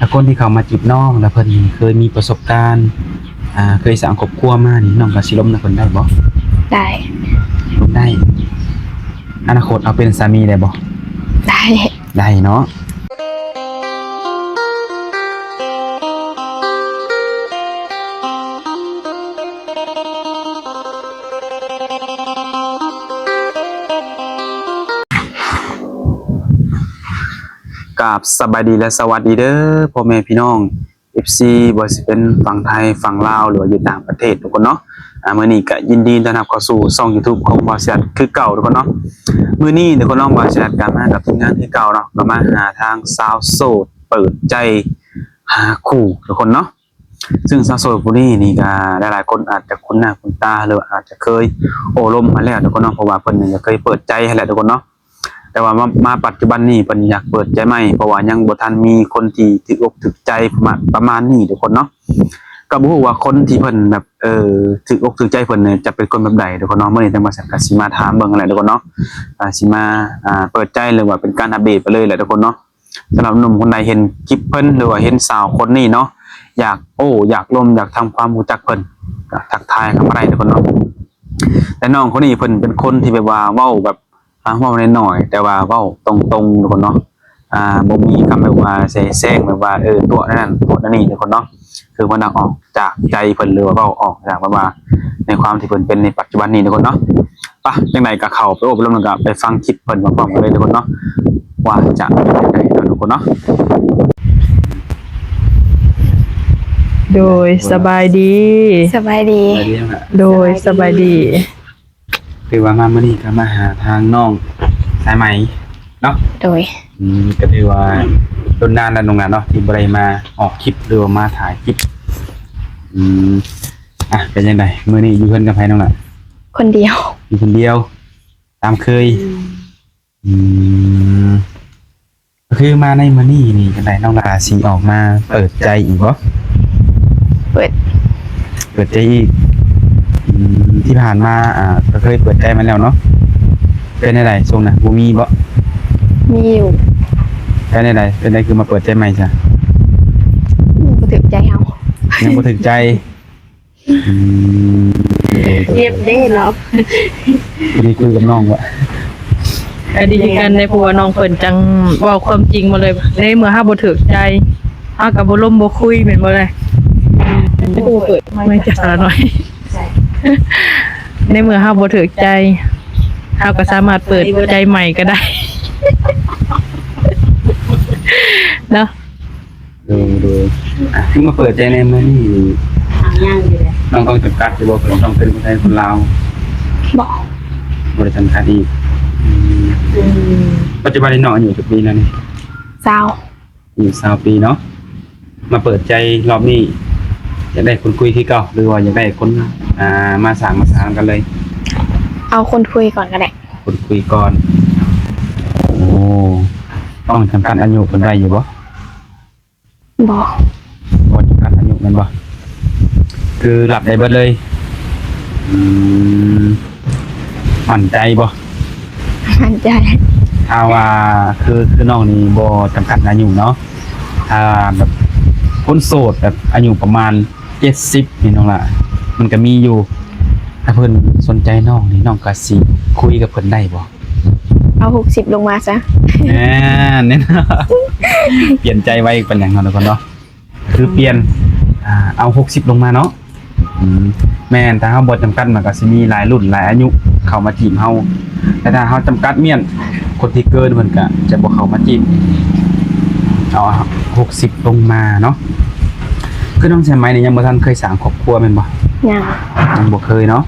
ຖ້າຄົນທີ່ເຂົ້າມາຈີບນ້ອງ ແລ້ວເພິ່ນເຄີຍມີປະສົບການ ອ່າ ເຄີຍສ້າງຄອບຄົວມານີ້ ນ້ອງກໍຊິລົມນຳເພິ່ນໄດ້ບໍ່? ໄດ້. ລົມໄດ້. ອະນາຄົດເອົາເປັນສາມີໄດ້ບໍ່? ໄດ້. ໄດ້ເນາະ. ກາບສະບາຍດີ ແລະ ສະຫວັດດີເດີພໍ່ແມ່ພີ່ນ້ອງ ເອັຟຊີ ບໍ່ວ່າຊິເປັນຝັ່ງໄທ ຝັ່ງລາວ ຫຼືວ່າຢູ່ຕ່າງປະເທດທຸກຄົນເນາະ. ອາ ມື້ນີ້ກະຍິນດີຕ້ອນຮັບເຂົ້າສູ່ຊ່ອງຢູທູບຂອງບ່າວສະຫຍັດຄືເກົ່າທຸກຄົນເນາະ. ມື້ນີ້ທຸກຄົນເນາະ ບ່າວສະຫຍັດກະມາກັບທີມງານຄືເກົ່າເນາະ ກະມາຫາທາງສາວໂສດເປີດໃຈຫາຄູ່ທຸກຄົນເນາະ. ຊຶ່ງສາວໂສດຜູ້ນີ້ນີ້ກະຫຼາຍໆຄົນອາດຈະຄຸ້ນໜ້າຄຸ້ນຕາ ຫຼືວ່າອາດຈະເຄີຍໂອ້ລົມມາແລ້ວທຸກຄົນເນາະ ເພາະວ່າເພິ່ນນີ້ກະເຄີຍເປີດໃຈຫັ້ນແຫຼະທຸກຄົນເນາະ. ແຕ່ວ່າມາ ມາປັດຈຸບັນນີ້ເພິ່ນຢາກເປີດໃຈໃໝ່ ເພາະວ່າຍັງບໍ່ທັນມີຄົນທີ່ຖືກອົກຖືກໃຈປະມານ ປະມານນີ້ທຸກຄົນເນາະ. ກໍບໍ່ຮູ້ວ່າຄົນທີ່ເພິ່ນແບບ ເອີ ຖືກອົກຖືກໃຈເພິ່ນນີ້ຈະເປັນຄົນແບບໃດທຸກຄົນເນາະ. ມື້ນີ້ທາງບ່າວສະຫຍັດກະຊິມາຖາມເບິ່ງຫັ້ນແຫຼະທຸກຄົນເນາະ ອ່າ ຊິມາ ອ່າ ເປີດໃຈ ຫຼືວ່າເປັນການອັບເດດໄປເລີຍແຫຼະທຸກຄົນເນາະ. ສຳລັບໜຸ່ມຄົນໃດເຫັນຄລິບເພິ່ນ ຫຼືວ່າເຫັນສາວຄົນນີ້ເນາະ ຢາກໂອ້ ຢາກລົມ ຢາກທຳຄວາມຮູ້ຈັກເພິ່ນ ກໍທັກທາຍເຂົ້າມາໄດ້ທຸກຄົນເນາະ. ແຕ່ນ້ອງຄົນນີ້ເພິ່ນເປັນຄົນທີ່ແບບວ່າເວົ້າແບບ ອ່າ ເວົ້າໜ້ອຍໆ ແຕ່ວ່າເວົ້າຕົງໆ ທຸກຄົນເນາະ. ອ່າ ບໍ່ມີຄຳແບບວ່າແຊແຊງ ແບບວ່າ ເອີ ຕົວະນັ້ນຕົວະນີ້ທຸກຄົນເນາະ. ຄືເພິ່ນອອກຈາກໃຈເພິ່ນ ຫຼືວ່າເວົ້າອອກຈາກແບບວ່າໃນຄວາມທີ່ເພິ່ນເປັນໃນປັດຈຸບັນນີ້ທຸກຄົນເນາະ. ປະ ຈັ່ງໃດກໍເຂົ້າໄປໂອ້ໄປລົມ ແລ້ວກໍໄປຟັງຄລິບເພິ່ນພ້ອມໆກັນເລີຍທຸກຄົນເນາະ ວ່າຈະເປັນຈັ່ງໃດເນາະທຸກຄົນເນາະ. ໂດຍ ສະບາຍດີ. ສະບາຍດີ. ໂດຍ ສະບາຍດີ. ຖືວ່າມາມື້ນີ້ກໍມາຫາທາງນ້ອງສາຍໄໝເນາະ. ໂດຍ. ອືມ ກໍຖືວ່າດົນນານແລ້ວນ້ອງຫຼ້າເນາະ ທີ່ບໍ່ໄດ້ມາອອກຄລິບ ຫຼືວ່າມາຖ່າຍຄລິບ. ອືມ ອ່ະ ເປັນຈັ່ງໃດ ມື້ນີ້ຢູ່ເຮືອນກັບໃຜນ້ອງຫຼ້າ? ຄົນດຽວ. ຢູ່ຄົນດຽວຕາມເຄີຍ. ອືມ ອືມ ກໍຄືມາໃນມື້ນີ້ນີ້ ຈັ່ງໃດນ້ອງຫຼ້າຊິອອກມາເປີດໃຈອີກບໍ່? ເປີດ. ເປີດໃຈອີກ. ອືມ ທີ່ຜ່ານມາ ອ່າ ກໍເຄີຍເປີດໃຈມາແລ້ວເນາະ. ເປັນຈັ່ງໃດຊ່ວງນັ້ນ ບໍ່ມີບໍ່? ມີຢູ່. ເປັນຈັ່ງໃດ ເປັນໃດຄືມາເປີດໃຈໃໝ່ຊະ? ຍັງບໍ່ຖືກໃຈເຮົາ. ຍັງບໍ່ຖືກໃຈ. ອືມ ເຈັບເດ້ເນາະ. ໄດ້ຄຸຍກັບນ້ອງວ່າ ກໍດີຄືກັນເດ້ ເພາະວ່ານ້ອງເພິ່ນຈັ່ງເວົ້າຄວາມຈິງມາເລີຍ. ໃນເມື່ອເຮົາບໍ່ຖືກໃຈ ເຮົາກໍບໍ່ລົມບໍ່ຄຸຍ ແມ່ນບໍ່ລະ? ອືມ ເປີດ ແມ່ນ ຈະສາລະໜ້ອຍ. ໃນເມື່ອເຮົາບໍ່ຖືກໃຈ ເຮົາກໍສາມາດເປີດໃຈໃໝ່ກໍໄດ້ເນາະ. ໂດຍ ໂດຍ. ອ່ະ ຄືມາເປີດໃຈໃນມື້ນີ້ ອ່າ ຍັງຢູ່ເດ້. ນ້ອງຕ້ອງຈຳກັດຢູ່ບໍ່ ເພິ່ນຕ້ອງເປັນຄົນໄທຄົນລາວ? ບໍ່. ບໍ່ໄດ້ຈຳກັດອີກ. ອືມ ອືມ ປັດຈຸບັນນີ້ນ້ອງອາຍຸຈັກປີແລ້ວນີ້? ຊາວ. ອາຍຸຊາວປີເນາະ. ມາເປີດໃຈຮອບນີ້ ຢາກໄດ້ຄົນຄຸຍຄືເກົ່າ ຫຼືວ່າຢາກໄດ້ຄົນ ອ່າ ມາສ້າງມາສານກັນເລີຍ? ເອົາຄົນຄຸຍກ່ອນກໍໄດ້. ຄົນຄຸຍກ່ອນ. ໂອ້ ຕ້ອງຈຳກັດອາຍຸເພິ່ນໄວ້ຢູ່ບໍ່? ບໍ່. ບໍ່ຈຳກັດອາຍຸແມ່ນບໍ່? ຄືຮັບໄດ້ເບິດເລີຍ. ອືມ ໝັ້ນໃຈບໍ່? ໝັ້ນໃຈ. ຖ້າວ່າ ຄື ຄືນ້ອງນີ້ບໍ່ຈຳກັດອາຍຸເນາະ. ຖ້າແບບຄົນໂສດແບບອາຍຸປະມານເຈັດສິບນີ້ນ້ອງຫຼ້າ ມັນກໍມີຢູ່. ຖ້າເພິ່ນສົນໃຈນ້ອງນີ້ ນ້ອງກໍຊິຄຸຍກັບເພິ່ນໄດ້ບໍ່? ເອົາຫົກສິບລົງມາຊະ. ແມ່ນ ແນ່ນອນ. ປ່ຽນໃຈໄວປານຫຍັງເນາະ ທຸກຄົນເນາະ? ຄືປ່ຽນ ອ່າ ເອົາຫົກສິບລົງມາເນາະ. ອືມ ແມ່ນ ຖ້າເຮົາບໍ່ຈຳກັດ ມັນກໍຊິມີຫຼາຍລຸ້ນຫຼາຍອາຍຸເຂົ້າມາຈີບເຮົາ. ແຕ່ຖ້າເຮົາຈຳກັດມ້ຽນ ຄົນທີ່ເກີນເພິ່ນກໍຈະບໍ່ເຂົ້າມາຈີບ. ເອົາຫົກສິບລົງມາເນາະ. ຄືນ້ອງສາຍໄໝນີ້ຍັງບໍ່ທັນເຄີຍສ້າງຄອບຄົວແມ່ນບໍ່? ຍັງ. ຍັງບໍ່ເຄີຍເນາະ.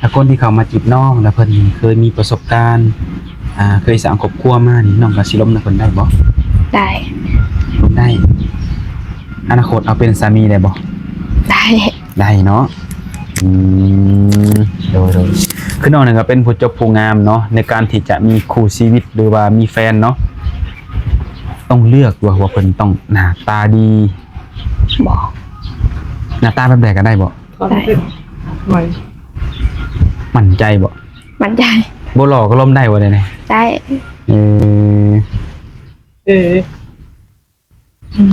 ຖ້າຄົນທີ່ເຂົ້າມາຈີບນ້ອງ ແລ້ວເພິ່ນເຄີຍມີປະສົບການ ອ່າ ເຄີຍສ້າງຄອບຄົວມານີ້ ນ້ອງກໍຊິລົມນຳເພິ່ນໄດ້ບໍ່? ໄດ້. ລົມໄດ້. ອະນາຄົດເອົາເປັນສາມີໄດ້ບໍ່? ໄດ້. ໄດ້ເນາະ. ອືມ ໂດຍ ໂດຍ. ຄືນ້ອງນີ້ກໍເປັນຜູ້ຈົບຜູ້ງາມເນາະ ໃນການທີ່ຈະມີຄູ່ຊີວິດ ຫຼືວ່າມີແຟນເນາະ ຕ້ອງເລືອກວ່າ ວ່າເພິ່ນຕ້ອງໜ້າຕາດີ. ບໍ່. ໜ້າຕາແບບໃດກໍໄດ້ບໍ່? ໄດ້. ໝັ້ນໃຈບໍ່? ໝັ້ນໃຈ. ບໍ່ຫຼໍ່ກໍລົມໄດ້ບໍ່ ແນວນີ້? ໄດ້. ເອີ ເອີ ອື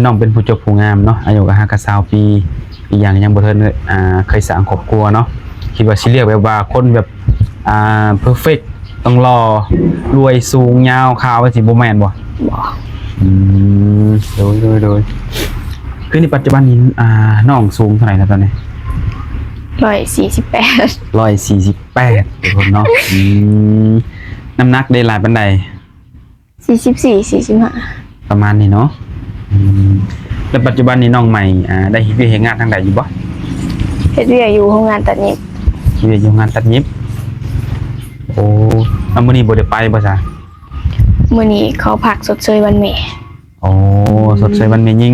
ນ້ອງເປັນຜູ້ຈົບຜູ້ງາມເນາະ ອາຍຸກໍຫາກໍຊາວປີ ອີກຢ່າງຍັງບໍ່ທັນ ອ່າ ເຄີຍສ້າງຄອບຄົວເນາະ ຄິດວ່າຊິເລືອກແບບວ່າຄົນແບບ ອ່າ ເພີເຟັກ ຕ້ອງຫຼໍ່ ລວຍ ສູງ ຍາວ ຂາວ ຈັ່ງຊີ້ ບໍ່ແມ່ນບໍ່? ບໍ່. ອືມ ໂດຍ ໂດຍ ໂດຍ. ຄືໃນປັດຈຸບັນນີ້ ອ່າ ນ້ອງສູງເທົ່າໃດແລ້ວຕອນນີ້? ຮ້ອຍສີ່ສິບແປດ. ຮ້ອຍສີ່ສິບແປດ ທຸກຄົນເນາະ. ອືມ ນ້ຳໜັກໄດ້ຫຼາຍປານໃດ? ສີ່ສິບສີ່ ສີ່ສິບຫ້າ ປະມານນີ້ເນາະ. ອືມ ແລ້ວປັດຈຸບັນນີ້ນ້ອງໃໝ່ ອ່າ ໄດ້ເຮັດວຽກເຮັດງານທາງໃດຢູ່ບໍ່? ເຮັດວຽກຢູ່ໂຮງງານຕັດຫຍິບ. ເຮັດວຽກຢູ່ໂຮງງານຕັດຫຍິບ. ໂອ້ ແລ້ວມື້ນີ້ບໍ່ໄດ້ໄປບໍ່ຊະ? ມື້ນີ້ເຂົາພັກຊົດເຊີຍວັນແມ່. ໂອ້ ອືມ ຊົດເຊີຍວັນແມ່ຍິງ.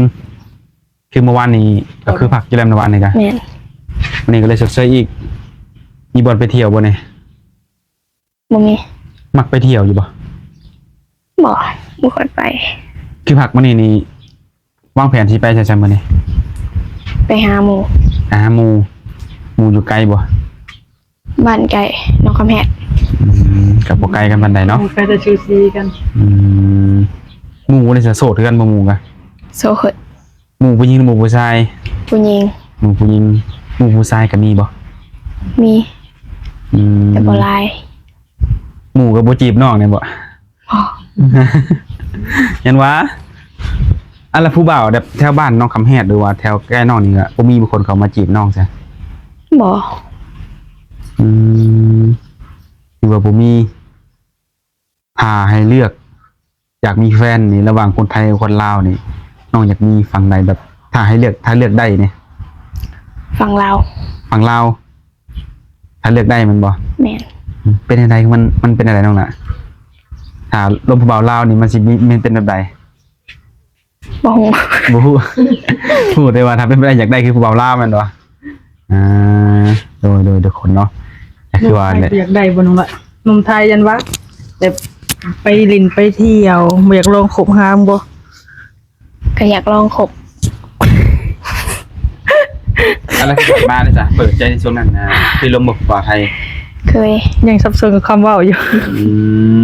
ຄືເມື່ອວານນີ້ກໍຄືພັກຢູ່ແລ້ວ ເມື່ອວານນີ້ກະ. ແມ່ນ. ມື້ນີ້ກໍເລີຍຊົດເຊີຍອີກ. ມີບ່ອນໄປທ່ຽວບໍ່ນີ້? ບໍ່ມີ. ມັກໄປທ່ຽວຢູ່ບໍ່? ບໍ່ ບໍ່ຄ່ອຍໄປ. ຄືພັກມື້ນີ້ນີ້ ວາງແຜນຊິໄປໃສຊະມື້ນີ້? ໄປຫາໝູ່. ໄປຫາໝູ່. ໝູ່ຢູ່ໄກບໍ່? ບ້ານໃກ້ ໜອງຄຳແຮດ. ອືມ ກໍບໍ່ໄກກັນປານໃດເນາະ. ໄກແຕ່ຊູຊີກັນ. ອືມ ໝູ່ນີ້ສະ ໂສດຄືກັນບໍ່ ໝູ່ກະ? ໂສດ. ໝູ່ຜູ້ຍິງ ໝູ່ຜູ້ຊາຍ? ຜູ້ຍິງ. ໝູ່ຜູ້ຍິງ. ໝູ່ຜູ້ຊາຍກໍມີບໍ່? ມີ. ອືມ ແຕ່ບໍ່ຫຼາຍ. ໝູ່ກໍບໍ່ຈີບນ້ອງແດ່ບໍ່? ອໍ ຍັນວ່າ ອັນລະຜູ້ບ່າວແບບແຖວບ້ານໜອງຄຳແຮດ ຫຼືວ່າແຖວໃກ້ນ້ອງນີ້ກໍບໍ່ມີຄົນເຂົ້າມາຈີບນ້ອງຊະ? ບໍ່. ອືມ ຄືວ່າບໍ່ມີ. ຖ້າໃຫ້ເລືອກ ຢາກມີແຟນນີ້ ລະຫວ່າງຄົນໄທກັບຄົນລາວນີ້ ນ້ອງຢາກມີຝັ່ງໃດ? ແບບຖ້າໃຫ້ເລືອກ ຖ້າເລືອກໄດ້ນີ້ ຝັ່ງລາວ. ຝັ່ງລາວ ຖ້າເລືອກໄດ້ແມ່ນບໍ່? ແມ່ນ. ເປັນຈັ່ງໃດ? ມັນ ມັນເປັນຈັ່ງໃດນ້ອງລະ? ຖ້າລົມຜູ້ບ່າວລາວນີ້ ມັນຊິມີ ມັນເປັນແບບໃດ? ບໍ່ຮູ້. ບໍ່ຮູ້. ຮູ້ແຕ່ວ່າຖ້າເປັນໄປໄດ້ຢາກໄດ້ຄືຜູ້ບ່າວລາວແມ່ນບໍ່? ອ່າ ໂດຍ ໂດຍ ທຸກຄົນເນາະ ກໍຄືວ່າແຫຼະ. ຢາກໄດ້ບໍ່ນ້ອງລະ? ໜຸ່ມໄທ ຢ້ານວ່າແບບໄປຫຼິ້ນໄປທ່ຽວ ບໍ່ຢາກລອງຄົບຫາບໍ່? ກໍຢາກລອງຄົບ. ອັນນັ້ນຄືມາເດ້ຈ້ະ ເປີດໃຈໃນຊ່ວງນັ້ນນະ ເຄີຍລົມບໍ່ຜູ້ບ່າວໄທ? ເຄີຍ. ຍັງສັບສົນກັບຄຳເວົ້າຢູ່. ອືມ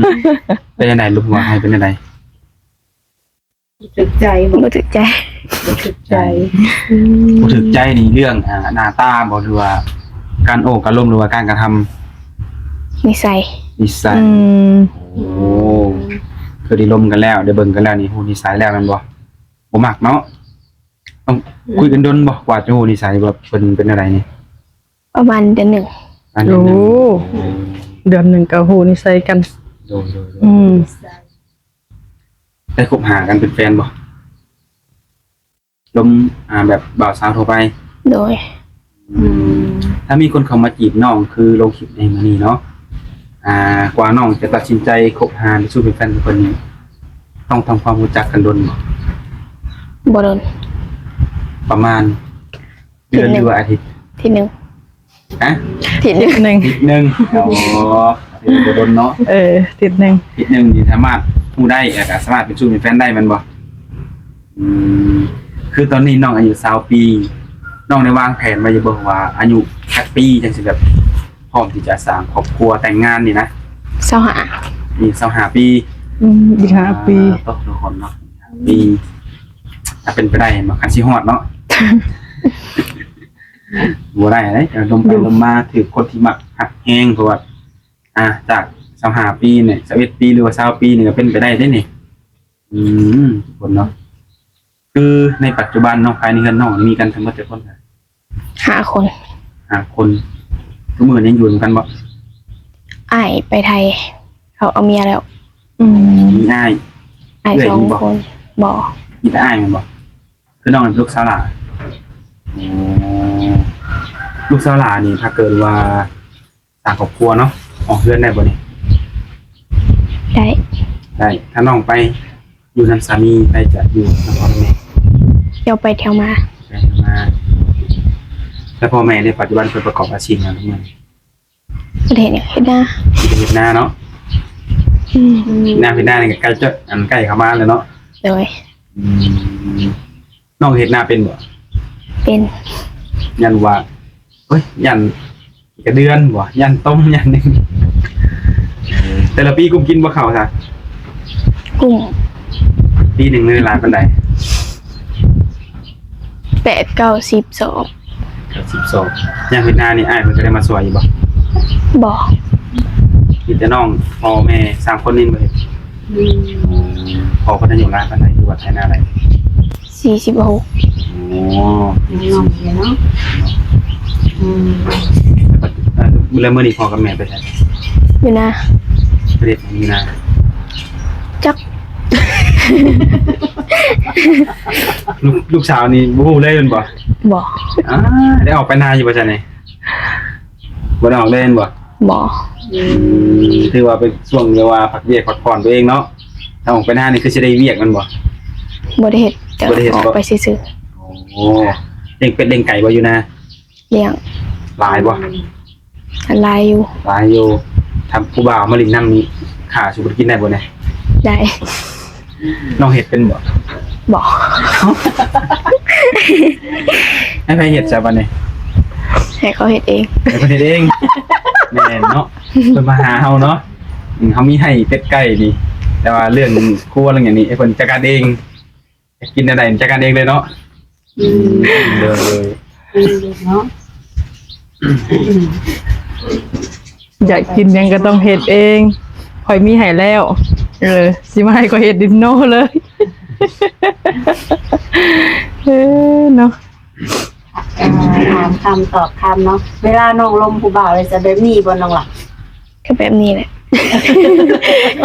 ເປັນຈັ່ງໃດ ລົມຜູ້ບ່າວໄທເປັນຈັ່ງໃດ? ບໍ່ຖືກໃຈ. ບໍ່ຖືກໃຈ. ບໍ່ຖືກໃຈ. ອືມ ບໍ່ຖືກໃຈນີ້ເລື່ອງ ອ່າ ໜ້າຕາບໍ່ ຫຼືວ່າການໂອ້ການລົມ ຫຼືວ່າການກະທຳ? ນິໄສ. ນິໄສ. ອືມ ໂອ້ ຄືໄດ້ລົມກັນແລ້ວ ໄດ້ເບິ່ງກັນແລ້ວນີ້ ຮູ້ນິໄສແລ້ວແມ່ນບໍ່? ບໍ່ມັກເນາະ. ຕ້ອງ ອືມ ຄຸຍກັນດົນບໍ່ ກວ່າຈະຮູ້ນິໄສວ່າເພິ່ນເປັນແນວໃດນີ້? ປະມານເດືອນໜຶ່ງ. ປະມານເດືອນໜຶ່ງ. ໂອ້ ເດືອນໜຶ່ງກໍຮູ້ນິໄສກັນ. ໂດຍ ໂດຍ ໂດຍ. ອືມ ໄດ້ຄົບຫາກັນເປັນແຟນບໍ່? ລົມ ອ່າ ແບບບ່າວສາວທົ່ວໄປ. ໂດຍ. ອືມ ອືມ ຖ້າມີຄົນເຂົ້າມາຈີບນ້ອງ ຄືລົງຄລິບໃນມື້ນີ້ເນາະ ອ່າ ກວ່ານ້ອງຈະຕັດສິນໃຈຄົບຫາ ຫຼື ສູ້ເປັນແຟນກັບເພິ່ນນີ້ ຕ້ອງທຳຄວາມຮູ້ຈັກກັນດົນບໍ່? ບໍ່ດົນ. ປະມານເດືອນ ຫຼືວ່າອາທິດ? ອາທິດໜຶ່ງ. ຮະ? ອາທິດໜຶ່ງ. ອາທິດໜຶ່ງ. ອໍ ອາທິດໜຶ່ງບໍ່ດົນເນາະ. ເອີ ອາທິດໜຶ່ງ. ອາທິດໜຶ່ງນີ້ສາມາດຮູ້ໄດ້ ແລ້ວກໍສາມາດເປັນຊູ້ເປັນແຟນໄດ້ແມ່ນບໍ່? ອືມ ຄືຕອນນີ້ນ້ອງອາຍຸຊາວປີ ນ້ອງໄດ້ວາງແຜນໄວ້ຢູ່ບໍ່ວ່າອາຍຸຈັກປີຈັ່ງຊິແບບພ້ອມທີ່ຈະສ້າງຄອບຄົວແຕ່ງງານນີ້ນະ? ຊາວຫ້າ. ອີກຊາວຫ້າປີ. ອືມ ອີກຫ້າປີ. ອ່າ ຕົກທຸກຄົນເນາະ ຫ້າປີ ຖ້າເປັນໄປໄດ້ເນາະ ຄັນຊິຮອດເນາະ. ບໍ່ໄດ້ເດ້ ລົມໄປລົມມາຖືກຄົນທີ່ມັກຮັກແຮງ ເພາະວ່າ ອ່າ ຈາກຊາວຫ້າປີນີ້ ຊາວເອັດປີ ຫຼືວ່າຊາວປີນີ້ກໍເປັນໄປໄດ້ເດ້ນີ້. ອືມ ທຸກຄົນເນາະ ຄືໃນປັດຈຸບັນເນາະ ພາຍໃນເຮືອນນ້ອງນີ້ມີກັນທັງໝົດຈັກຄົນ? ຫ້າຄົນ. ຫ້າຄົນ. ທຸກມື້ນີ້ຍັງຢູ່ນຳກັນບໍ່? ອ້າຍໄປໄທ ເຂົາເອົາເມຍແລ້ວ. ອືມ ມີອ້າຍ ອ້າຍສອງຄົນ. ເອື້ອຍມີບໍ່? ບໍ່. ມີແຕ່ອ້າຍແມ່ນບໍ່? ຄືນ້ອງເປັນລູກສາວຫຼ້າ. ໂອ້ ລູກສາວຫຼ້ານີ້ ຖ້າເກີດວ່າສ້າງຄອບຄົວເນາະ ອອກເຮືອນໄດ້ບໍ່ນີ້? ໄດ້. ໄດ້. ຖ້ານ້ອງໄປຢູ່ນຳສາມີ ໃຜຈະຢູ່ນຳພໍ່ນຳແມ່? ທ່ຽວໄປທ່ຽວມາ. ໄປທ່ຽວມາ. ແລ້ວພໍ່ແມ່ໃນປັດຈຸບັນເພິ່ນປະກອບອາຊີບຫຍັງທຸກມື້ນີ້? ບໍ່ໄດ້ເຮັດຫຍັງ ເຮັດນາ. ເຮັດນາເນາະ. ອືມ ເຮັດນາ ເຮັດນານີ້ກໍໃກ້ຈະ ອັນ ໃກ້ເຂົ້າມາແລ້ວເນາະ. ໂດຍ. ອືມ ນ້ອງເຮັດນາເປັນບໍ່? ເປັນ. ຢ້ານວ່າ ໂອ້ຍ ຢ້ານກະເດືອນບໍ່? ຢ້ານຕົມ ຢ້ານຫຍັງ. ເອີ ແຕ່ລະປີກຸ້ມກິນບໍ່ເຂົ້າຊະ? ກຸ້ມ. ປີໜຶ່ງນີ້ຫຼາຍປານໃດ? ປດ ເກົ້າ ສິບ ສອງ ເກົ້າ ສິບ ສອງ. ຍາມເຮັດນານີ້ ອ້າຍເພິ່ນກໍໄດ້ມາຊ່ວຍຢູ່ບໍ່? ບໍ່. ມີແຕ່ນ້ອງ ພໍ່ແມ່ ສາມຄົນນີ້ບໍ່ເຮັດ? ອືມ. ພໍ່ເພິ່ນອາຍຸຫຼາຍປານໃດ ຫຼືວ່າໄຖນາໄດ້? ສີ່ສິບຫົກ. ໂອ້ ຍັງນ້ອຍຢູ່ເນາະ. ອືມ. ແລ້ວ ແລ້ວມື້ນີ້ພໍ່ກັບແມ່ໄປໃສ? ຢູ່ນາ. ໄປເຮັດຫຍັງຢູ່ນາ? ຈັກ. ລູກ ລູກສາວນີ້ບໍ່ຮູ້ເລີຍແມ່ນບໍ່? ບໍ່. ອາ ໄດ້ອອກໄປນາຢູ່ບໍ່ຊັ້ນນີ້? ບໍ່ໄດ້ອອກເລີຍແມ່ນບໍ່? ບໍ່. ອືມ ຖືວ່າເປັນຊ່ວງທີ່ວ່າພັກວຽກພັກຜ່ອນຕົວເອງເນາະ. ຖ້າອອກໄປນານີ້ຄືຊິໄດ້ວຽກແມ່ນບໍ່? ບໍ່ໄດ້ເຮັດ. ບໍ່ໄດ້ເຮັດ. ອອກໄປຊື່ໆ. ໂອ້ ລ້ຽງເປັດລ້ຽງໄກ່ບໍ່ຢູ່ນາ? ລ້ຽງ. ຫຼາຍບໍ່? ຫຼາຍຢູ່. ຫຼາຍຢູ່. ຖ້າຜູ້ບ່າວມາຫຼິ້ນນຳນີ້ ຂ້າຊິບໍ່ໄດ້ກິນໄດ້ບໍ່ນີ້? ໄດ້. ນ້ອງເຮັດເປັນບໍ່? ບໍ່. ໃຫ້ໃຜເຮັດຊະບັດນີ້? ໃຫ້ເຂົາເຮັດເອງ. ໃຫ້ເພິ່ນເຮັດເອງ. ແມ່ນເນາະ ເພິ່ນມາຫາເຮົາເນາະ. ອືມ ເຮົາມີໄຮ່ເປັດໄກ່ນີ້ ແຕ່ວ່າເລື່ອງຄົວເລື່ອງຫຍັງນີ້ ໃຫ້ເພິ່ນຈັດການເອງ. ຢາກກິນແນວໃດຈັດການເອງເລີຍເນາະ. ອືມ. ໂດຍ ໂດຍ. ເອີ ເນາະ ຢາກກິນຫຍັງກໍຕ້ອງເຮັດເອງ. ຂ້ອຍມີໃຫ້ແລ້ວ. ເອີ ຊິມາໃຫ້ຂ້ອຍເຮັດດິນໂນເລີຍ. ເອີ ເນາະ. ອ່າ ຖາມຄຳຕອບຄຳເນາະ. ເວລານ້ອງລົມຜູ້ບ່າວເລີຍ ຈະແບບນີ້ບໍ່ນ້ອງຫຼ້າ? ກໍແບບນີ້ແຫຼະ.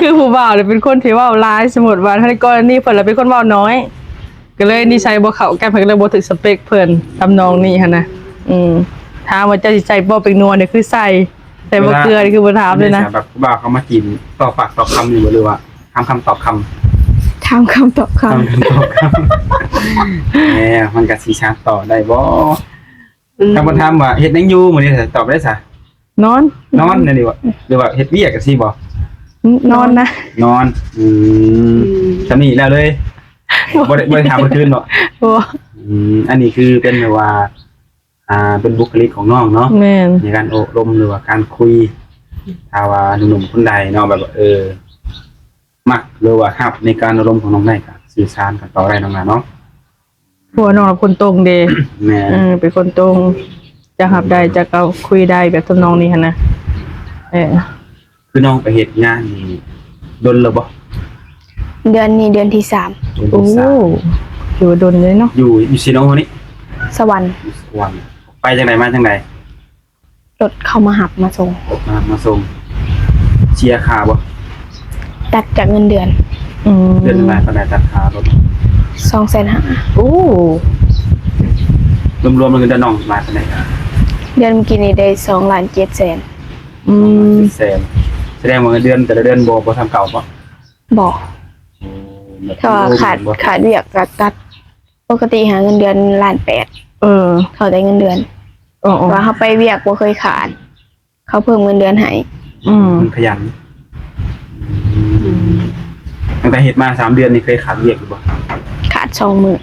ຄືຜູ້ບ່າວເລີຍເປັນຄົນທີ່ເວົ້າຫຼາຍ. ສົມມຸດວ່າ ໃນກໍລະນີເພິ່ນລະເປັນຄົນເວົ້າໜ້ອຍ ກໍເລີຍນິໄສບໍ່ເຂົ້າກັນ ເພິ່ນກໍເລີຍບໍ່ຖືກສະເປັກເພິ່ນ ທຳນອງນີ້ຫັ້ນນະ. ອືມ. ຖາມວ່າເຈົ້າຊິໃສ່ບໍ່ແປ້ງນົວນີ້ ຄືໃສ່ ໃສ່ບໍ່ເກືອນີ້ ຄືບໍ່ຖາມເລີຍນະ. ແບບຜູ້ບ່າວເຂົາມາຈີບ ຕອບປາກຕອບຄຳຢູ່ບໍ່ ຫຼືວ່າຖາມຄຳຕອບຄຳ? ຖາມຄຳຕອບຄຳ. ຖາມຄຳຕອບຄຳ. ແໝ ມັນກໍຊິສານຕໍ່ໄດ້ບໍ່? ອືມ. ຖ້າເພິ່ນຖາມວ່າເຮັດຫຍັງຢູ່ມື້ນີ້ ຕອບໄດ້ຊະ? ນອນ. ນອນແນວນີ້ບໍ່? ຫຼືວ່າເຮັດວຽກຈັ່ງຊີ້ບໍ່? ນອນນະ. ນອນ. ອືມ. ອືມ. ສ່ຳນີ້ແລ້ວເລີຍ. ບໍ່ໄດ້ ບໍ່ໄດ້ຖາມເພິ່ນຄືນບໍ່? ບໍ່. ອືມ. ອັນນີ້ຄືເປັນແບບວ່າ ອ່າ ເປັນບຸກຄະລິກຂອງນ້ອງເນາະ. ແມ່ນ. ໃນການໂອ້ລົມ ຫຼືວ່າການຄຸຍ ຖ້າວ່າໜຸ່ມໆຄົນໃດເນາະ ແບບວ່າ ເອີ ມັກ ຫຼືວ່າຮັບໃນການໂອ້ລົມຂອງນ້ອງໄດ້ ກໍສື່ສານກັນຕໍ່ໄດ້ນ້ອງຫຼ້າເນາະ. ເພາະວ່ານ້ອງລະຄົນຕົງເດ້. ແມ່ນ. ເອີ ເປັນຄົນຕົງ ຈະຮັບໄດ້ ຈະເຂົ້າຄຸຍໄດ້ ແບບທຳນອງນີ້ຫັ້ນນະ. ເອີ. ຄືນ້ອງໄປເຮັດງານນີ້ດົນແລ້ວບໍ່? ເດືອນນີ້ເດືອນທີສາມ. ເດືອນທີສາມ. ໂອ້ ຖືວ່າດົນເລີຍເນາະ. ຢູ່ ຢູ່ໄສເນາະນີ້? ສະຫວັນ. ຢູ່ສະຫວັນ. ໄປຈັ່ງໃດ ມາຈັ່ງໃດ? ລົດເຂົາມາຮັບມາສົ່ງ. ມາຮັບມາສົ່ງ. ເສຍຄ່າບໍ່? ຕັດຈາກເງິນເດືອນ. ອືມ. ເດືອນລະປານໃດຕັດຄ່າລົດ? ສອງແສນຫ້າ. ໂອ້ ລວມໆແລ້ວເງິນເດືອນນ້ອງຫຼາຍປານໃດ? ເດືອນກີ້ນີ້ໄດ້ສອງລ້ານເຈັດແສນ. ອືມ. ສອງລ້ານເຈັດແສນ. ສະແດງວ່າເງິນເດືອນແຕ່ລະເດືອນບໍ່ ບໍ່ສ່ຳເກົ່າບໍ່? ບໍ່. ໂອ້ ແບບ ຖ້າວ່າຂາດ ຂາດວຽກກໍຕັດ. ປົກກະຕິຫາເງິນເດືອນລ້ານແປດ. ເອີ. ເຂົ້າແຕ່ເງິນເດືອນ. ເອີໆ. ແຕ່ວ່າເຮົາໄປວຽກບໍ່ເຄີຍຂາດ ເຂົາເພີ່ມເງິນເດືອນໃຫ້. ອືມ. ມັນຂະຫຍັນ. ອືມ. ຕັ້ງແຕ່ເຮັດມາສາມເດືອນນີ້ ເຄີຍຂາດວຽກຢູ່ບໍ່? ຂາດສອງມື້.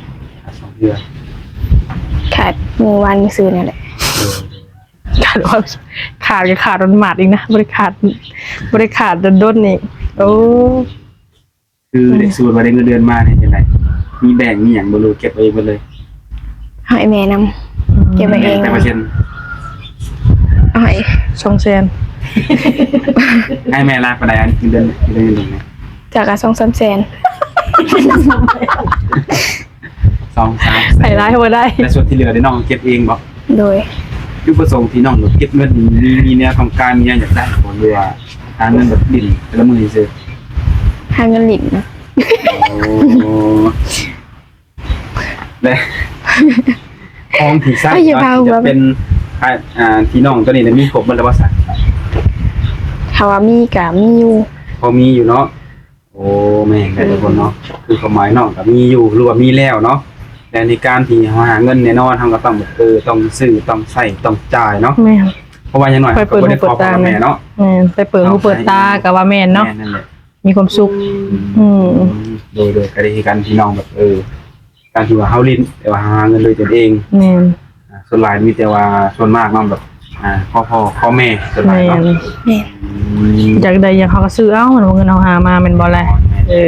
ຂາດສອງເທື່ອ. ຂາດມື້ວານມື້ຊືນນັ້ນແຫຼະ. ເອີ. ຂາດ ຂາດກໍຂາດວັນໝາດອີກນະ ບໍ່ໄດ້ຂາດ ບໍ່ໄດ້ຂາດດົນໆນີ້. ໂອ້. ຄື ອືມ ໄດ້ ສົມມຸດວ່າໄດ້ເງິນເດືອນມານີ້ຈັ່ງໃດ? ມີແບ່ງມີຫຍັງບໍ່ ຫຼືເກັບໄວ້ເບິດເລີຍ? ໃຫ້ແມ່ນຳ. ອືມ. ເກັບໄວ້ເອງ. ແບ່ງຈັກເປີເຊັນ? ໃຫ້ສອງແສນ. ໃຫ້ແມ່ຫຼາຍປານໃດ ອັນເງິນເດືອນ ເງິນເດືອນນີ້? ຈັກກະສອງສາມແສນ. ສອງສາມແສນ ໃຫ້ຫຼາຍບໍ່ໄດ້. ແລະສ່ວນທີ່ເຫຼືອນີ້ນ້ອງເກັບເອງບໍ່? ໂດຍ. ຈຸດປະສົງທີ່ນ້ອງເກັບເງິນນີ້ ມີ ມີແນວຕ້ອງການ ມີແນວຢາກໄດ້ບໍ່ ຫຼືວ່າຫາເງິນແບບຫຼິ້ນແຕ່ລະມື້ຊື່? ຫາເງິນຫຼິ້ນນະ. ໂອ້ ແລະ ຂອງທີ່ໃຊ້ ເອີ ຢ່າເວົ້າ ຈະເປັນ ອ່າ ທີ່ນ້ອງໂຕນີ້ໄດ້ມີຄົບໝົດແລ້ວບໍ່ຊະ? ຖ້າວ່າມີກະມີຢູ່. ພໍມີຢູ່ເນາະ. ໂອ້ ແມ່ນແຫຼະ ອືມ ທຸກຄົນເນາະ ຄືຄວາມໝາຍນ້ອງກໍມີຢູ່ ຫຼືວ່າມີແລ້ວເນາະ ແຕ່ໃນການທີ່ເຮົາຫາເງິນແນ່ນອນ ເຮົາກໍຕ້ອງແບບ ເອີ ຕ້ອງຊື້ ຕ້ອງໃຊ້ ຕ້ອງຈ່າຍເນາະ. ແມ່ນ. ເພາະວ່າຢ່າງໜ້ອຍເຮົາກໍບໍ່ໄດ້ຂໍພໍ່ກັບແມ່ເນາະ. ແມ່ນ. ໄປເປີດຫູເປີດຕາກໍວ່າແມ່ນເນາະ. ແມ່ນ ນັ້ນແຫຼະ. ມີຄວາມສຸກ. ອືມ. ອືມ. ໂດຍ ໂດຍ ກໍດີຄືກັນທີ່ນ້ອງແບບ ເອີ ການທີ່ວ່າເຮົາຫຼິ້ນ ແຕ່ວ່າເຮົາຫາເງິນໂດຍຕົນເອງ. ແມ່ນ. ອ່າ ສ່ວນຫຼາຍມີແຕ່ວ່າ ສ່ວນມາກເນາະ ແບບ ອ່າ ຂໍພໍ່ຂໍແມ່ສ່ວນຫຼາຍເນາະ. ແມ່ນ. ແມ່ນ. ອືມ. ຢາກໄດ້ຫຍັງເຮົາກໍຊື້ເອົາ ເງິນເຮົາຫາມາແມ່ນບໍ່ລະ? ແມ່ນ. ເອີ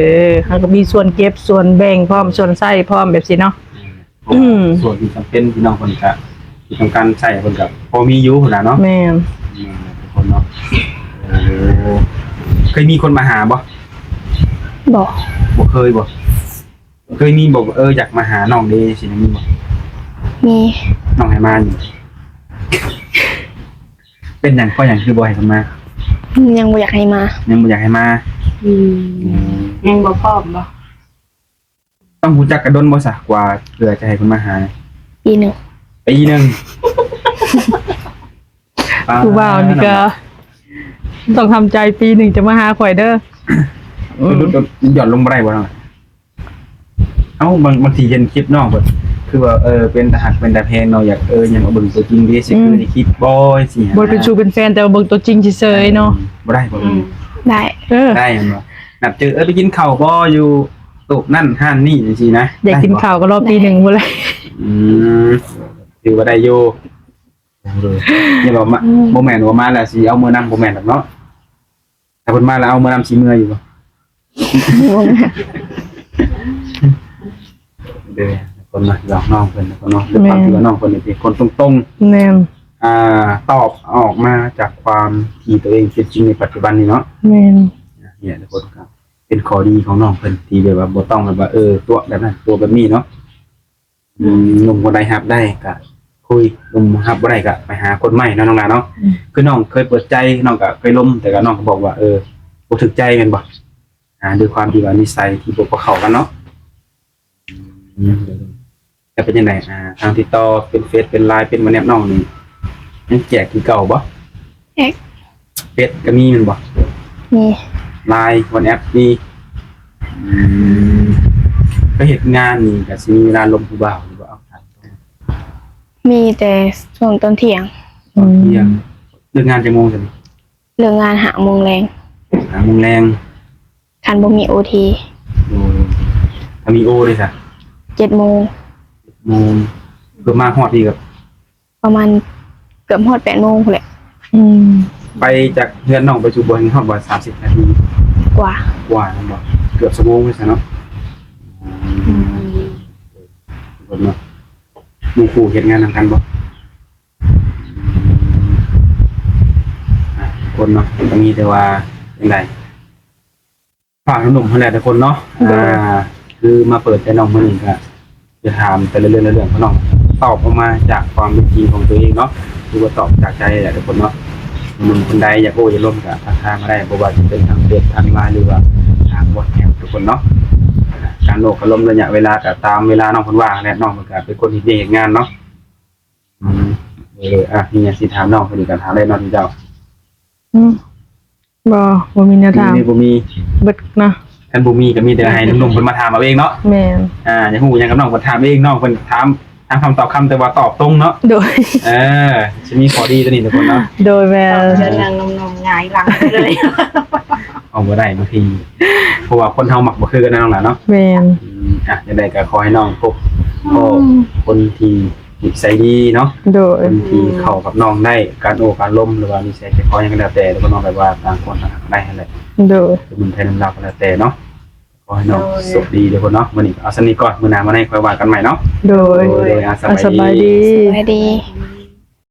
ເຮົາກໍມີສ່ວນເກັບ ສ່ວນແບ່ງພ້ອມ ສ່ວນໃຊ້ພ້ອມ ແບບຊີ້ເນາະ. ແມ່ນ. ເພາະວ່າ ອືມ ສ່ວນທີ່ຈຳເປັນ ພີ່ນ້ອງເພິ່ນກະ ທີ່ຕ້ອງການໃຊ້ ເພິ່ນກະພໍມີຢູ່ພຸ້ນນະເນາະ. ແມ່ນ ແມ່ນແຫຼະທຸກຄົນເນາະ. ເອີ ເຄີຍມີຄົນມາຫາບໍ່? ບໍ່ ບໍ່ເຄີຍບໍ່? ເຄີຍມີບໍ່ ເອີ ຢາກມາຫານ້ອງເດ້ ຊີ້ນະ ມີບໍ່? ມີ. ນ້ອງໃຫ້ມາຢູ່? ເປັນຫຍັງ ເພາະຫຍັງຄືບໍ່ໃຫ້ເພິ່ນມາ? ຍັງບໍ່ຢາກໃຫ້ມາ. ຍັງບໍ່ຢາກໃຫ້ມາ. ອືມ ອືມ ຍັງບໍ່ພ້ອມບໍ່? ຕ້ອງຮູ້ຈັກກັນດົນບໍ່ຊະ ກວ່າເພື່ອຈະໃຫ້ເພິ່ນມາຫາ? ປີໜຶ່ງ. ປີໜຶ່ງ. ອ່າ ຜູ້ບ່າວນີ້ກໍ ນ້ອງ ຕ້ອງທຳໃຈປີໜຶ່ງຈະມາຫາຂ້ອຍເດີ. ອືມ ຫຼຸດ ຢ່ອນລົງບໍ່ໄດ້ບໍ່ນ້ອງ? ເອົ້າ ບາງ ບາງທີເຫັນຄລິບນ້ອງແບບ ຄືວ່າ ເອີ ເປັນຕາຮັກເປັນຕາແພງເນາະ ຢາກ ເອີ ຫຍັງມາເບິ່ງຕົວຈິງເດ້ ຊິ ອືມ ຄືໃນຄລິບບໍ່ຊີ້ນະ. ບໍ່ເປັນຊູເປັນແຟນ ແຕ່ວ່າເບິ່ງຕົວຈິງເສີຍໆເນາະ. ອືມ ບໍ່ໄດ້ບໍ່? ອືມ ໄດ້ ເອີ ໄດ້ແມ່ນບໍ່? ນັດເຈີ ເອີ ໄປກິນເຂົ້າບໍ່ ຢູ່ໂຕະນັ້ນຮ້ານນີ້ ຈັ່ງຊີ້ນະ. ຢາກກິນເຂົ້າກໍລໍປີໜຶ່ງພຸ້ນແຫຼະ. ອືມ ຖືວ່າໄດ້ຢູ່. ເອີ ຢ່າວ່າມາ ອືມ ບໍ່ແມ່ນວ່າມາແລ້ວຊິເອົາເມືອນຳ ບໍ່ແມ່ນດອກເນາະ. ຖ້າເພິ່ນມາແລ້ວເອົາເມືອນຳ ຊິເມືອຢູ່ບໍ່? ບໍ່ແມ່ນ. ເດີ ຄົນມາຢອກນ້ອງເພິ່ນ ຄົນເນາະ ດ້ວຍຄວາມທີ່ວ່ານ້ອງເພິ່ນນີ້ເປັນຄົນຕົງໆ. ແມ່ນ. ອ່າ ຕອບອອກມາຈາກຄວາມທີ່ຕົວເອງເປັນຈິງໃນປັດຈຸບັນນີ້ເນາະ. ແມ່ນ. ນີ້ແຫຼະທຸກຄົນ ກໍເປັນຂໍ້ດີຂອງນ້ອງເພິ່ນ ທີ່ແບບວ່າບໍ່ຕ້ອງແບບວ່າ ເອີ ຕົວະແບບນັ້ນ ຕົວະແບບນີ້ເນາະ. ອືມ ໜຸ່ມຄົນໃດຮັບໄດ້ກະຄຸຍ ໜຸ່ມຮັບບໍ່ໄດ້ກະໄປຫາຄົນໃໝ່ເນາະ ນ້ອງຫຼ້າເນາະ. ອືມ ຄືນ້ອງເຄີຍເປີດໃຈ ນ້ອງກະເຄີຍລົມ ແຕ່ກະນ້ອງກໍບອກວ່າ ເອີ ບໍ່ຖືກໃຈແມ່ນບໍ່? ອ່າ ດ້ວຍຄວາມທີ່ວ່ານິໄສທີ່ບໍ່ ບໍ່ເຂົ້າກັນເນາະ. ອືມ ແລ້ວເປັນຈັ່ງໃດ ອ່າ ທາງຕິດຕໍ່ເປັນເຟສເປັນລາຍເປັນວັອດແອັບນ້ອງນີ້ ຍັງແຈກຄືເກົ່າບໍ່? ແຈກ. ເຟສກໍມີແມ່ນບໍ່? ມີ. ລາຍ ວັອດແອັບມີ. ອືມ ໄປເຮັດງານນີ້ກໍຊິມີເວລາລົມຜູ້ບ່າວຢູ່ບໍ່? ເອົາ ຖາມຕົງ. ມີແຕ່ຊ່ວງຕອນທ່ຽງ. ຕອນທ່ຽງ. ອືມ ເລີກງານຈັກໂມງຊັ້ນ? ເລີກງານຫ້າໂມງແລງ. ຫ້າໂມງແລງ. ຄັນບໍ່ມີໂອທີ. ໂອ້ ຖ້າມີໂອເດ້ຊະ? ເຈັດໂມງ. ເຈັດໂມງ. ເພື່ອມາຮອດນີ້ກໍ ປະມານເກືອບຮອດແປດໂມງພຸ້ນແຫຼະ. ອືມ ໄປຈາກເຮືອນນ້ອງໄປສູ່ບ່ອນຮອດບໍ່ ສາມສິບນາທີ? ກວ່າ ກວ່າແມ່ນບໍ່? ເກືອບຊົ່ວໂມງພຸ້ນຊະເນາະ. ອືມ ຄົນເນາະ ໝູ່ຄູ່ເຮັດງານນຳກັນບໍ່? ອ່າ ຄົນເນາະ ກໍມີແຕ່ວ່າຈັ່ງໃດ ຝາກໜຸ່ມໆຫັ້ນແຫຼະທຸກຄົນເນາະ. ໂດຍ ອ່າ ຄືມາເປີດໃຈນ້ອງມື້ນີ້ ກໍຈະຖາມແຕ່ລະເລື່ອງ ແຕ່ລະເລື່ອງ ເພາະນ້ອງຕອບອອກມາຈາກຄວາມເປັນຈິງຂອງຕົວເອງເນາະ ຄືວ່າຕອບຈາກໃຈແຫຼະທຸກຄົນເນາະ. ໜຸ່ມຄົນໃດຢາກໂອ້ຢາກລົມກໍທັກທາຍມາໄດ້ ບໍ່ວ່າຈະເປັນທາງເຟສ ທາງລາຍ ຫຼືວ່າທາງວັອດແອັບທຸກຄົນເນາະ. ການໂອ້ການລົມໄລຍະເວລາກໍຕາມເວລານ້ອງເພິ່ນວ່າງແຫຼະ ນ້ອງເພິ່ນກໍເປັນຄົນເຮັດວຽກເຮັດງານເນາະ. ອືມ ເອີ ອ່ະ ມີຫຍັງຊິຖາມນ້ອງເພິ່ນອີກກໍຖາມໄດ້ເນາະ ເຈົ້າ. ອືມ ບໍ່ ບໍ່ມີແນວຖາມ. ມີ ບໍ່ມີ ເບິດເນາະ. ຄັນບໍ່ມີກໍມີແຕ່ໃຫ້ໜຸ່ມໆເພິ່ນມາຖາມເອົາເອງເນາະ. ແມ່ນ. ອ່າ ຢາກຮູ້ຫຍັງກັບນ້ອງເພິ່ນຖາມເອງ ນ້ອງເພິ່ນຖາມ ຖາມຄຳຕອບຄຳ ແຕ່ວ່າຕອບຕົງເນາະ. ໂດຍ. ເອີ ຊິມີຂໍ້ດີຕົວນີ້ທຸກຄົນເນາະ. ໂດຍ ແມ່ນ. ເຊີນນາງໜຸ່ມໆຫງາຍຫຼັງໄປເລີຍ. ເອົາບໍ່ໄດ້ບາງທີ ເພາະວ່າຄົນເຮົາມັກບໍ່ຄືກັນນະນ້ອງຫຼ້າເນາະ. ແມ່ນ. ອືມ ອ່ະ ຈັ່ງໃດກໍຂໍໃຫ້ນ້ອງພົບພໍ້ ອືມ ຄົນທີ່ ນິໄສດີເນາະ. ໂດຍ. ຄົນທີ່ເຂົ້າກັບນ້ອງໄດ້ ການໂອ້ການລົມ ຫຼືວ່ານິໄສໃຈຄໍຫຍັງກໍແລ້ວແຕ່ ແລ້ວກໍນ້ອງແບບວ່າຕ່າງຄົນຕ່າງຮັກໄດ້ຫັ້ນແຫຼະ. ໂດຍ. ເປັນໜຸ່ມໄທໜຸ່ມລາວກໍແລ້ວແຕ່ເນາະ. ຂໍໃຫ້ນ້ອງ ໂດຍ ໂຊກດີເດີຄົນເນາະ. ມື້ນີ້ເອົາສ່ຳນີ້ກ່ອນ ມື້ໜ້າມາໃນຄ່ອຍວ່າກັນໃໝ່ເນາະ. ໂດຍ. ໂດຍ ໂດຍ ອ່າ ສະບາຍດີ. ສະບາຍດີ. ສະບາຍດີ.